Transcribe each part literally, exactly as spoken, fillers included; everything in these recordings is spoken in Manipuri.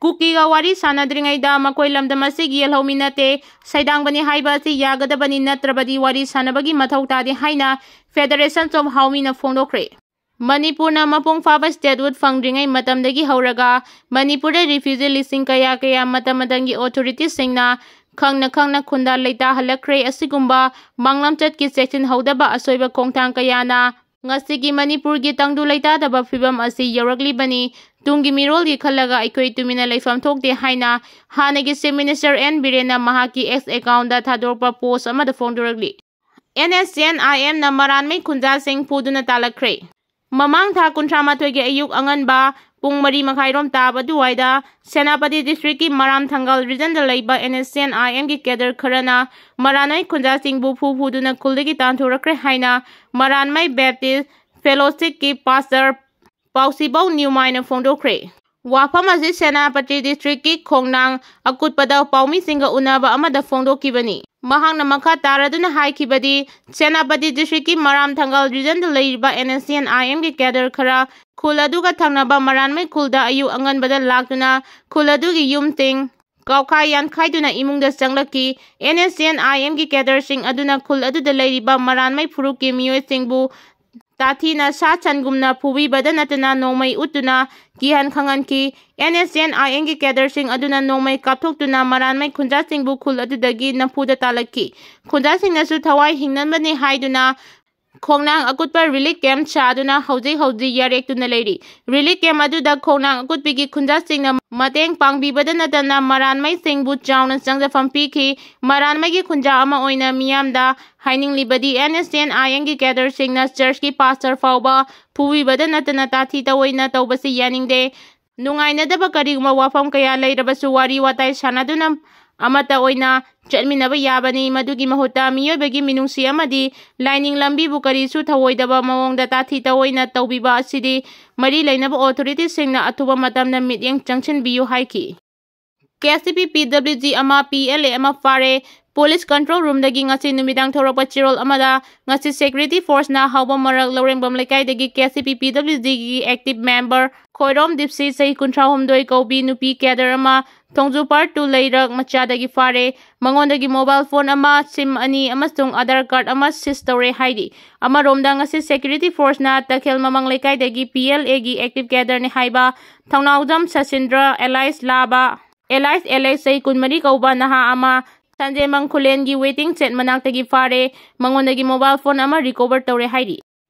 ꯀꯨꯀꯤꯒ ꯋꯥꯔꯤ ꯁꯥꯟꯅꯗ꯭ꯔꯤꯉꯩꯗ ꯃꯈꯣꯏ ꯂꯝꯗꯝ ꯑꯁꯤꯒꯤ ꯌꯦꯜꯍꯧꯃꯤ ꯅꯠꯇꯦ, ꯁꯩꯗꯥꯡꯕꯅꯤ ꯍꯥꯏꯕ ꯑꯁꯤ ꯌꯥꯒꯗꯕꯅꯤ, ꯅꯠꯇ꯭ꯔꯕꯗꯤ ꯋꯥꯔꯤ ꯁꯥꯟꯅꯕꯒꯤ ꯃꯊꯧ ꯇꯥꯗꯦ ꯍꯥꯏꯅ Federation of Haomina ꯐꯣꯡꯗꯣꯛꯈ꯭ꯔꯦ꯫ ꯃꯅꯤꯄꯨꯔꯅ ꯃꯄꯨꯡ ꯐꯥꯕ statehood ꯐꯪꯗ꯭ꯔꯤꯉꯩ ꯃꯇꯝꯗꯒꯤ ꯍꯧꯔꯒ ꯃꯅꯤꯄꯨꯔꯗ refugee ꯂꯤꯁꯤꯡ ꯀꯌꯥ ꯀꯌꯥ ꯃꯇꯝ ꯃꯇꯝꯒꯤ authorityꯁꯤꯡꯅ ꯈꯪꯅ ꯈꯪꯅ ꯈꯨꯟꯗꯥ ꯂꯩꯇꯥꯍꯜꯂꯛꯈ꯭ꯔꯦ꯫ ꯑꯁꯤꯒꯨꯝꯕ ꯃꯥꯡꯂꯝꯆꯠꯀꯤ ꯆꯦꯛꯁꯤꯟꯍꯧꯗꯕ ꯑꯁꯣꯏꯕ ꯈꯣꯡꯊꯥꯡ ꯀꯌꯥꯅ ꯉꯁꯤꯒꯤ ꯃꯅꯤꯄꯨꯔꯒꯤ ꯇꯪꯗꯨ ꯂꯩꯇꯥꯗꯕ ꯐꯤꯕꯝ ꯑꯁꯤ ꯌꯧꯔꯛꯂꯤꯕꯅꯤ꯫ ꯇꯨꯡꯒꯤ ꯃꯤꯔꯣꯜꯒꯤ ꯈꯜꯂꯒ ꯑꯩꯈꯣꯏ ꯇꯨꯃꯤꯟꯅ ꯂꯩꯐꯝ ꯊꯣꯛꯇꯦ ꯍꯥꯏꯅ ꯍꯥꯟꯅꯒꯤ Chief Minister ꯑꯦꯟ ꯕꯤꯔꯦꯟꯅ ꯃꯍꯥꯛꯀꯤ X accountꯇ ꯊꯥꯗꯣꯔꯛꯄ post ꯑꯃꯗ ꯐꯣꯡꯗꯣꯔꯛꯂꯤ꯫ NSCN-IMꯅ ꯃꯔꯥꯟꯃꯩ ꯈꯨꯟꯖꯥꯁꯤꯡ ꯐꯨꯗꯨꯅ ꯇꯥꯜꯂꯛꯈ꯭ꯔꯦ꯫ ꯃꯃꯥꯡ ꯊꯥ ꯀꯨꯟꯊ꯭ꯔꯥ ꯃꯥꯊꯣꯏꯒꯤ ꯑꯌꯨꯛ ꯑꯉꯟꯕ ꯄꯨꯡ ꯃꯔꯤ ꯃꯈꯥꯏꯔꯣꯝ ꯇꯥꯕ ꯑꯗꯨꯋꯥꯏꯗ ꯁꯦꯅꯥꯄꯇꯤ districtꯀꯤ ꯃꯔꯥꯝ ꯊꯪꯒꯥꯜ regionꯗ ꯂꯩꯕ NSCN-IMꯒꯤ cadre ꯈꯔꯅ ꯃꯔꯥꯟꯃꯩ ꯈꯨꯟꯖꯥꯁꯤꯡꯕꯨ ꯐꯨ ꯐꯨꯗꯨꯅ ꯈꯨꯜꯗꯒꯤ ꯇꯥꯟꯊꯣꯔꯛꯈ꯭ꯔꯦ ꯍꯥꯏꯅ ꯃꯔꯥꯟꯃꯩ Baptist Fellowshipꯀꯤ pastor ꯄꯥꯎꯁꯤꯕꯧ ꯅ꯭ꯌꯨꯃꯥꯏꯅ ꯐꯣꯡꯗꯣꯛꯈ꯭ꯔꯦ꯫ ꯋꯥꯐꯝ ꯑꯁꯤ ꯁꯦꯅꯥꯄꯇꯤ districtꯀꯤ ꯈꯣꯡꯅꯥꯡ ꯑꯀꯨꯠꯄꯗ ꯄꯥꯎꯃꯤꯁꯤꯡꯒ ꯎꯅꯕ ꯑꯃꯗ ꯐꯣꯡꯗꯣꯛꯈꯤꯕꯅꯤ꯫ ꯃꯍꯥꯛꯅ ꯃꯈꯥ ꯇꯥꯔꯗꯨꯅ ꯍꯥꯏꯈꯤꯕꯗꯤ, ꯁꯦꯅꯥꯄꯇꯤ districtꯀꯤ ꯃꯔꯥꯝ ꯊꯪꯒꯥꯜ regionꯗ ꯂꯩꯔꯤꯕ NSCN-IMꯒꯤ cadre ꯈꯔ ꯈꯨꯜ ꯑꯗꯨꯒ ꯊꯪꯅꯕ ꯃꯔꯥꯟꯃꯩ ꯈꯨꯜꯗ ꯑꯌꯨꯛ ꯑꯉꯟꯕꯗ ꯂꯥꯛꯇꯨꯅ ꯈꯨꯜ ꯑꯗꯨꯒꯤ ꯌꯨꯝꯁꯤꯡ ꯀꯥꯎꯈꯥꯏ ꯌꯥꯟꯈꯥꯏꯗꯨꯅ ꯏꯃꯨꯡꯗ ꯆꯪꯂꯛꯈꯤ꯫ NSCN-IMꯒꯤ cadreꯁꯤꯡ ꯑꯗꯨꯅ ꯈꯨꯜ ꯑꯗꯨꯗ ꯂꯩꯔꯤꯕ ꯃꯔꯥꯟꯃꯩ ꯐꯨꯔꯨꯞꯀꯤ ꯃꯤꯑꯣꯏꯁꯤꯡꯕꯨ ꯇꯥꯊꯤꯅ ꯁꯥ ꯁꯟꯒꯨꯝꯅ ꯐꯨꯕꯤꯕꯗ ꯅꯠꯇꯅ ꯅꯣꯡꯃꯩ ꯎꯠꯇꯨꯅ ꯀꯤꯍꯟ ꯈꯪꯍꯟꯈꯤ꯫ NSCN-IMꯒꯤ cadreꯁꯤꯡ ꯑꯗꯨꯅ ꯅꯣꯡꯃꯩ ꯀꯥꯞꯊꯣꯛꯇꯨꯅ ꯃꯔꯥꯟꯃꯩ ꯈꯨꯟꯖꯥꯁꯤꯡꯕꯨ ꯈꯨꯜ ꯑꯗꯨꯗꯒꯤ ꯅꯝꯐꯨꯗ ꯇꯥꯜꯂꯛꯈꯤ꯫ ꯈꯨꯟꯖꯥꯁꯤꯡꯅꯁꯨ ꯊꯋꯥꯏ ꯍꯤꯡꯅꯕꯅꯤ ꯍꯥꯏꯗꯨꯅ ꯈꯣꯡꯅꯥꯡ ꯑꯀꯨꯠꯄ relief camp ꯁꯥꯗꯨꯅ ꯍꯧꯖꯤꯛ ꯍꯧꯖꯤꯛ ꯌꯥꯔꯦꯛꯇꯨꯅ ꯂꯩꯔꯤ꯫ Relief camp ꯑꯗꯨꯗ ꯈꯣꯡꯅꯥꯡ ꯑꯀꯨꯠꯄꯤꯒꯤ ꯈꯨꯟꯖꯥꯁꯤꯡꯅ ꯃꯇꯦꯡ ꯄꯥꯡꯕꯤꯕꯗ ꯅꯠꯇꯅ ꯃꯔꯥꯟꯃꯩꯁꯤꯡꯕꯨ ꯆꯥꯎꯅ ꯆꯪꯖꯐꯝ ꯄꯤꯈꯤ꯫ ꯃꯔꯥꯟꯃꯩꯒꯤ ꯈꯨꯟꯖꯥ ꯑꯃ ꯑꯣꯏꯅ ꯃꯤꯌꯥꯝꯗ ꯍꯥꯏꯅꯤꯡꯂꯤꯕꯗꯤ, NSCN-IMꯒꯤ cadreꯁꯤꯡꯅ churchꯀꯤ pastor ꯐꯥꯎꯕ ꯐꯨꯕꯤꯕꯗ ꯅꯠꯇꯅ ꯇꯥꯊꯤ ꯇꯧꯑꯣꯏꯅ ꯇꯧꯕꯁꯤ ꯌꯥꯅꯤꯡꯗꯦ꯫ ꯅꯨꯡꯉꯥꯏꯅꯗꯕ ꯀꯔꯤꯒꯨꯝꯕ ꯋꯥꯐꯝ ꯀꯌꯥ ꯂꯩꯔꯕꯁꯨ ꯋꯥꯔꯤ ꯋꯥꯇꯥꯏ ꯁꯥꯟꯅꯗꯨꯅ ꯑꯃꯠꯇ ꯑꯣꯏꯅ ꯆꯠꯃꯤꯟꯅꯕ ꯌꯥꯕꯅꯤ꯫ ꯃꯗꯨꯒꯤ ꯃꯍꯨꯠꯇ ꯃꯤꯑꯣꯏꯕꯒꯤ ꯃꯤꯅꯨꯡꯁꯤ ꯑꯃꯗꯤ ꯂꯥꯏꯅꯤꯡ ꯂꯝꯕꯤꯕꯨ ꯀꯔꯤꯁꯨ ꯊꯧꯑꯣꯏꯗꯕ ꯃꯑꯣꯡꯗ ꯇꯥꯊꯤ ꯇꯧꯑꯣꯏꯅ ꯇꯧꯕꯤꯕ ꯑꯁꯤꯗꯤ ꯃꯔꯤ ꯂꯩꯅꯕ authorityꯁꯤꯡꯅ ꯑꯊꯨꯕ ꯃꯇꯝꯗ ꯃꯤꯠꯌꯦꯡ ꯆꯪꯁꯤꯟꯕꯤꯌꯨ ꯍꯥꯏꯈꯤ꯫ ꯀꯦ ꯁꯤ ꯄꯤ ꯄꯤ ꯗꯕ꯭ꯂꯤꯎ ꯖꯤ ꯑꯃ, ꯄꯤ ꯑꯦꯜ ꯑꯦ ꯑꯃ ꯐꯥꯔꯦ꯫ Police control roomꯗꯒꯤ ꯉꯁꯤ ꯅꯨꯃꯤꯗꯥꯡ ꯊꯣꯔꯛꯄ ꯆꯦꯔꯣꯜ ꯑꯃꯗ ꯉꯁꯤ security forceꯅ ꯍꯥꯎꯕꯝ ꯃꯔꯛ ꯂꯧꯔꯦꯡꯕꯝ ꯂꯩꯀꯥꯏꯗꯒꯤ ꯀꯦ ꯁꯤ ꯄꯤ ꯄꯤ ꯗꯕ꯭ꯂꯤꯎ ꯖꯤꯒꯤ active member ꯈꯣꯏꯔꯣꯝ ꯗꯤꯞꯁꯤ, ꯆꯍꯤ ꯀꯨꯟꯊ꯭ꯔꯥꯍꯨꯝꯗꯣꯏ ꯀꯧꯕꯤ, ꯅꯨꯄꯤ cadre ꯑꯃ, ꯊꯣꯡꯖꯨ Part two ꯂꯩꯔꯛ ꯃꯆꯥꯗꯒꯤ ꯐꯥꯔꯦ꯫ ꯃꯉꯣꯟꯗꯒꯤ mobile phone ꯑꯃ, SIM ꯑꯅꯤ ꯑꯃꯁꯨꯡ Aadhaar card ꯑꯃ seize ꯇꯧꯔꯦ ꯍꯥꯏꯔꯤ꯫ ꯑꯃꯔꯣꯝꯗ, ꯉꯁꯤ security forceꯅ ꯇꯈꯦꯜ ꯃꯃꯥꯡ ꯂꯩꯀꯥꯏꯗꯒꯤ ꯄꯤ ꯑꯦꯜ ꯑꯦꯒꯤ active cadreꯅꯤ ꯍꯥꯏꯕ ꯊꯧꯅꯥꯎꯖꯝ ꯁꯆꯤꯟꯗ꯭ꯔ alias ꯂꯥꯕꯥ, alias ꯑꯦꯂꯦꯛꯁ, ꯆꯍꯤ ꯀꯨꯟꯃꯔꯤ ꯀꯧꯕ ꯅꯍꯥ ꯑꯃ ꯁꯟꯖꯦꯃꯪ ꯈꯨꯂꯦꯟꯒꯤ waiting shed ꯃꯅꯥꯛꯇꯒꯤ ꯐꯥꯔꯦ꯫ ꯃꯉꯣꯟꯗꯒꯤ mobile phone ꯑꯃ recover ꯇꯧꯔꯦ ꯍꯥꯏꯔꯤ꯫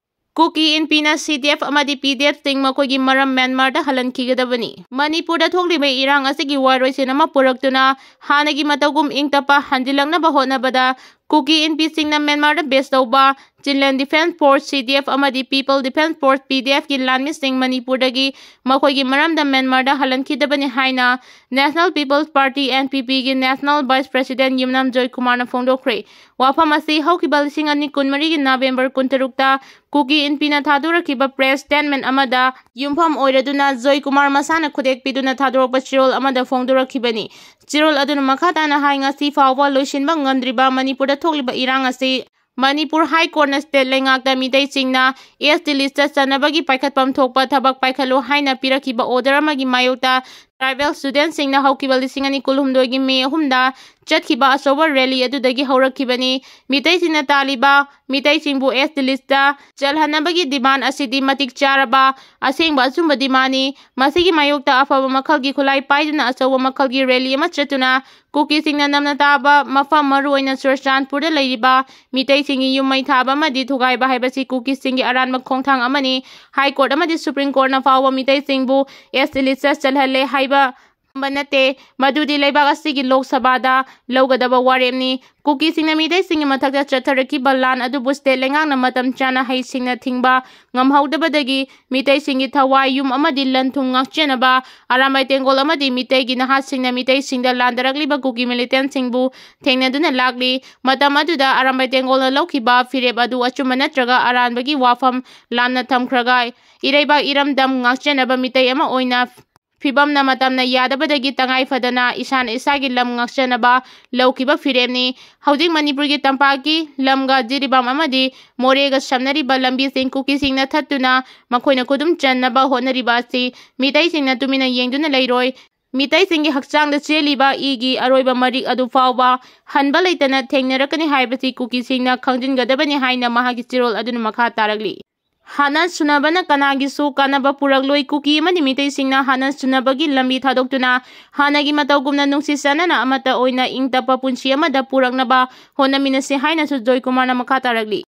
ꯀꯨꯀꯤ ꯏꯟꯄꯤꯅ ꯁꯤ ꯗꯤ ꯑꯦꯐ ꯑꯃꯗꯤ ꯄꯤ ꯗꯤ ꯑꯦꯐꯁꯤꯡ ꯃꯈꯣꯏꯒꯤ ꯃꯔꯝ ꯃ꯭ꯌꯥꯟꯃꯥꯔꯗ ꯍꯜꯍꯟꯈꯤꯒꯗꯕꯅꯤ꯫ ꯃꯅꯤꯄꯨꯔꯗ ꯊꯣꯛꯂꯤꯕ ꯏꯔꯥꯡ ꯑꯁꯤꯒꯤ ꯋꯥꯔꯣꯏꯁꯤꯟ ꯑꯃ ꯄꯨꯔꯛꯇꯨꯅ ꯍꯥꯟꯅꯒꯤ ꯃꯇꯧꯒꯨꯝ ꯏꯪ ꯇꯞꯄ ꯍꯟꯖꯤꯜꯂꯛꯅꯕ ꯍꯣꯠꯅꯕꯗ ꯀꯨꯀꯤ ꯏꯟꯄꯤꯁꯤꯡꯅ ꯃ꯭ꯌꯥꯟꯃꯥꯔꯗ base ꯇꯧꯕ Chinland Defence Force, ꯁꯤ ꯗꯤ ꯑꯦꯐ, ꯑꯃꯗꯤ People Defence Force, ꯄꯤ ꯗꯤ ꯑꯦꯐꯀꯤ ꯂꯥꯟꯃꯤꯁꯤꯡ ꯃꯅꯤꯄꯨꯔꯗꯒꯤ ꯃꯈꯣꯏꯒꯤ ꯃꯔꯝꯗ ꯃ꯭ꯌꯥꯟꯃꯥꯔꯗ ꯍꯜꯍꯟꯈꯤꯗꯕꯅꯤ ꯍꯥꯏꯅ National People's Party, N P Pꯒꯤ National Vice President ꯌꯨꯝꯅꯥꯝ ꯖꯣꯏꯀꯨꯃꯥꯔꯅ ꯐꯣꯡꯗꯣꯛꯈ꯭ꯔꯦ꯫ ꯋꯥꯐꯝ ꯑꯁꯤ ꯍꯧꯈꯤꯕ ꯂꯤꯁꯤꯡ ꯑꯅꯤ ꯀꯨꯟꯃꯔꯤꯒꯤ November ꯀꯨꯟꯇꯔꯨꯛꯇ ꯀꯨꯀꯤ ꯏꯟꯄꯤꯅ ꯊꯥꯗꯣꯔꯛꯈꯤꯕ press statement ꯑꯃꯗ ꯌꯨꯝꯐꯝ ꯑꯣꯏꯔꯗꯨꯅ ꯖꯣꯏꯀꯨꯃꯥꯔ ꯃꯁꯥꯅ ꯈꯨꯗꯦꯛ ꯄꯤꯗꯨꯅ ꯊꯥꯗꯣꯔꯛꯄ ꯆꯦꯔꯣꯜ ꯑꯃꯗ ꯐꯣꯡꯗꯣꯔꯛꯈꯤꯕꯅꯤ꯫ ꯆꯦꯔꯣꯜ ꯑꯗꯨꯅ ꯃꯈꯥ ꯇꯥꯅ ꯍꯥꯏ, ꯉꯁꯤ ꯐꯥꯎꯕ ꯂꯣꯏꯁꯤꯟꯕ ꯉꯝꯗ꯭ꯔꯤꯕ ꯃꯅꯤꯄꯨꯔꯗ ꯊꯣꯛꯂꯤꯕ ꯏꯔꯥꯡ ꯑꯁꯤ Manipur High Courtꯅ state ꯂꯩꯉꯥꯛꯇ ꯃꯤꯇꯩꯁꯤꯡꯅ S T listꯇ ꯆꯟꯅꯕꯒꯤ ꯄꯥꯏꯈꯠꯐꯝ ꯊꯣꯛꯄ ꯊꯕꯛ ꯄꯥꯏꯈꯠꯂꯨ ꯍꯥꯏꯅ ꯄꯤꯔꯛꯈꯤꯕ order ꯑꯃꯒꯤ ꯃꯥꯌꯣꯛꯇ tribal studentꯁꯤꯡꯅ ꯍꯧꯈꯤꯕ ꯂꯤꯁꯤꯡ ꯑꯅꯤ ꯀꯨꯟꯍꯨꯝꯗꯣꯏꯒꯤ May ꯑꯍꯨꯝꯗ ꯆꯠꯈꯤꯕ ꯑꯆꯧꯕ rally ꯑꯗꯨꯗꯒꯤ ꯍꯧꯔꯛꯈꯤꯕꯅꯤ꯫ ꯃꯤꯇꯩꯁꯤꯡꯅ ꯇꯥꯜꯂꯤꯕ ꯃꯤꯇꯩꯁꯤꯡꯕꯨ S T listꯇ ꯆꯜꯍꯟꯅꯕꯒꯤ demand ꯑꯁꯤꯗꯤ ꯃꯇꯤꯛ ꯆꯥꯔꯕ, ꯑꯁꯦꯡꯕ ꯑꯆꯨꯝꯕ demandꯅꯤ꯫ ꯃꯁꯤꯒꯤ ꯃꯥꯌꯣꯛꯇ ꯑꯐꯕ ꯃꯈꯜꯒꯤ ꯈꯨꯠꯂꯥꯏ ꯄꯥꯏꯗꯨꯅ ꯑꯆꯧꯕ ꯃꯈꯜꯒꯤ rally ꯑꯃ ꯆꯠꯇꯨꯅ ꯀꯨꯀꯤꯁꯤꯡꯅ ꯅꯝꯅ ꯇꯥꯕ ꯃꯐꯝ, ꯃꯔꯨꯑꯣꯏꯅ ꯆꯨꯔꯆꯥꯟꯄꯨꯔꯗ ꯂꯩꯔꯤꯕ ꯃꯤꯇꯩꯁꯤꯡꯒꯤ ꯌꯨꯝ ꯃꯩ ꯊꯥꯕ ꯑꯃꯗꯤ ꯊꯨꯒꯥꯏꯕ ꯍꯥꯏꯕꯁꯤ ꯀꯨꯀꯤꯁꯤꯡꯒꯤ ꯑꯔꯥꯟꯕ ꯈꯣꯡꯊꯥꯡ ꯑꯃꯅꯤ꯫ High Court ꯑꯃꯗꯤ Supreme Courtꯅ ꯐꯥꯎꯕ ꯃꯤꯇꯩꯁꯤꯡꯕꯨ S T listꯇ ꯆꯜꯍꯜꯂꯦ ꯍꯥꯏꯕ ꯅꯠꯇꯦ, ꯃꯗꯨꯗꯤ ꯂꯩꯕꯥꯛ ꯑꯁꯤꯒꯤ ꯂꯣꯛ ꯁꯚꯥꯗ ꯂꯧꯒꯗꯕ ꯋꯥꯔꯦꯞꯅꯤ꯫ ꯀꯨꯀꯤꯁꯤꯡꯅ ꯃꯤꯇꯩꯁꯤꯡꯒꯤ ꯃꯊꯛꯇ ꯆꯠꯊꯔꯛꯈꯤꯕ ꯂꯥꯟ ꯑꯗꯨꯕꯨ state ꯂꯩꯉꯥꯛꯅ ꯃꯇꯝ ꯆꯥꯅ ꯍꯩꯁꯤꯡꯅ ꯊꯤꯡꯕ ꯉꯝꯍꯧꯗꯕꯗꯒꯤ ꯃꯤꯇꯩꯁꯤꯡꯒꯤ ꯊꯋꯥꯏ, ꯌꯨꯝ ꯑꯃꯗꯤ ꯂꯟ ꯊꯨꯝ ꯉꯥꯛꯆꯅꯕ ꯑꯔꯥꯝꯕꯥꯏ ꯇꯦꯡꯒꯣꯜ ꯑꯃꯗꯤ ꯃꯤꯇꯩꯒꯤ ꯅꯍꯥꯁꯤꯡꯅ ꯃꯤꯇꯩꯁꯤꯡꯗ ꯂꯥꯟꯗꯥꯔꯛꯂꯤꯕ ꯀꯨꯀꯤ militantꯁꯤꯡꯕꯨ ꯊꯦꯡꯅꯗꯨꯅ ꯂꯥꯛꯂꯤ꯫ ꯃꯇꯝ ꯑꯗꯨꯗ ꯑꯔꯥꯝꯕꯥꯏ ꯇꯦꯡꯒꯣꯜꯅ ꯂꯧꯈꯤꯕ ꯐꯤꯔꯦꯞ ꯑꯗꯨ ꯑꯆꯨꯝꯕ ꯅꯠꯇ꯭ꯔꯒ ꯑꯔꯥꯟꯕꯒꯤ ꯋꯥꯐꯝ ꯂꯥꯟꯅ ꯊꯝꯈ꯭ꯔꯒ ꯏꯔꯩꯕꯥꯛ ꯏꯔꯝꯗꯝ ꯉꯥꯛꯆꯅꯕ ꯃꯤꯇꯩ ꯑꯃ ꯑꯣꯏꯅ ꯐꯤꯕꯝꯅ ꯃꯇꯝꯅ ꯌꯥꯗꯕꯗꯒꯤ ꯇꯉꯥꯏ ꯐꯗꯅ ꯏꯁꯥꯅ ꯏꯁꯥꯒꯤ ꯂꯝ ꯉꯥꯛꯆꯅꯕ ꯂꯧꯈꯤꯕ ꯐꯤꯔꯦꯞꯅꯤ꯫ ꯍꯧꯖꯤꯛ ꯃꯅꯤꯄꯨꯔꯒꯤ ꯇꯝꯄꯥꯛꯀꯤ ꯂꯝꯒ ꯖꯤꯔꯤꯕꯥꯝ ꯑꯃꯗꯤ ꯃꯣꯔꯦꯒ ꯁꯝꯅꯔꯤꯕ ꯂꯝꯕꯤꯁꯤꯡ ꯀꯨꯀꯤꯁꯤꯡꯅ ꯊꯠꯇꯨꯅ ꯃꯈꯣꯏꯅ ꯈꯨꯗꯨꯝ ꯆꯟꯅꯕ ꯍꯣꯠꯅꯔꯤꯕ ꯑꯁꯤ ꯃꯤꯇꯩꯁꯤꯡꯅ ꯇꯨꯃꯤꯟꯅ ꯌꯦꯡꯗꯨꯅ ꯂꯩꯔꯣꯏ꯫ ꯃꯤꯇꯩꯁꯤꯡꯒꯤ ꯍꯛꯆꯥꯡꯗ ꯆꯦꯜꯂꯤꯕ ꯏꯒꯤ ꯑꯔꯣꯏꯕ ꯃꯔꯤꯛ ꯑꯗꯨ ꯐꯥꯎꯕ ꯍꯟꯕ ꯂꯩꯇꯅ ꯊꯦꯡꯅꯔꯛꯀꯅꯤ ꯍꯥꯏꯕꯁꯤ ꯀꯨꯀꯤꯁꯤꯡꯅ ꯈꯪꯖꯤꯟꯒꯗꯕꯅꯤ ꯍꯥꯏꯅ ꯃꯍꯥꯛꯀꯤ ꯆꯦꯔꯣꯜ ꯑꯗꯨꯅ ꯃꯈꯥ ꯇꯥꯔꯛꯂꯤ꯫ ꯍꯥꯠꯅ ꯁꯨꯅꯕꯅ ꯀꯅꯥꯒꯤꯁꯨ ꯀꯥꯟꯅꯕ ꯄꯨꯔꯛꯂꯣꯏ꯫ ꯀꯨꯀꯤ ꯑꯃꯗꯤ ꯃꯤꯇꯩꯁꯤꯡꯅ ꯍꯥꯠꯅ ꯁꯨꯅꯕꯒꯤ ꯂꯝꯕꯤ ꯊꯥꯗꯣꯛꯇꯨꯅ ꯍꯥꯟꯅꯒꯤ ꯃꯇꯧꯒꯨꯝꯅ ꯅꯨꯡꯁꯤ ꯆꯥꯟꯅꯅ ꯑꯃꯠꯇ ꯑꯣꯏꯅ ꯏꯪ ꯇꯞꯄ ꯄꯨꯟꯁꯤ ꯑꯃꯗ ꯄꯨꯔꯛꯅꯕ ꯍꯣꯠꯅꯃꯤꯟꯅꯁꯤ ꯍꯥꯏꯅꯁꯨ ꯖꯣꯏꯀꯨꯃꯥꯔꯅ ꯃꯈꯥ ꯇꯥꯔꯛꯂꯤ꯫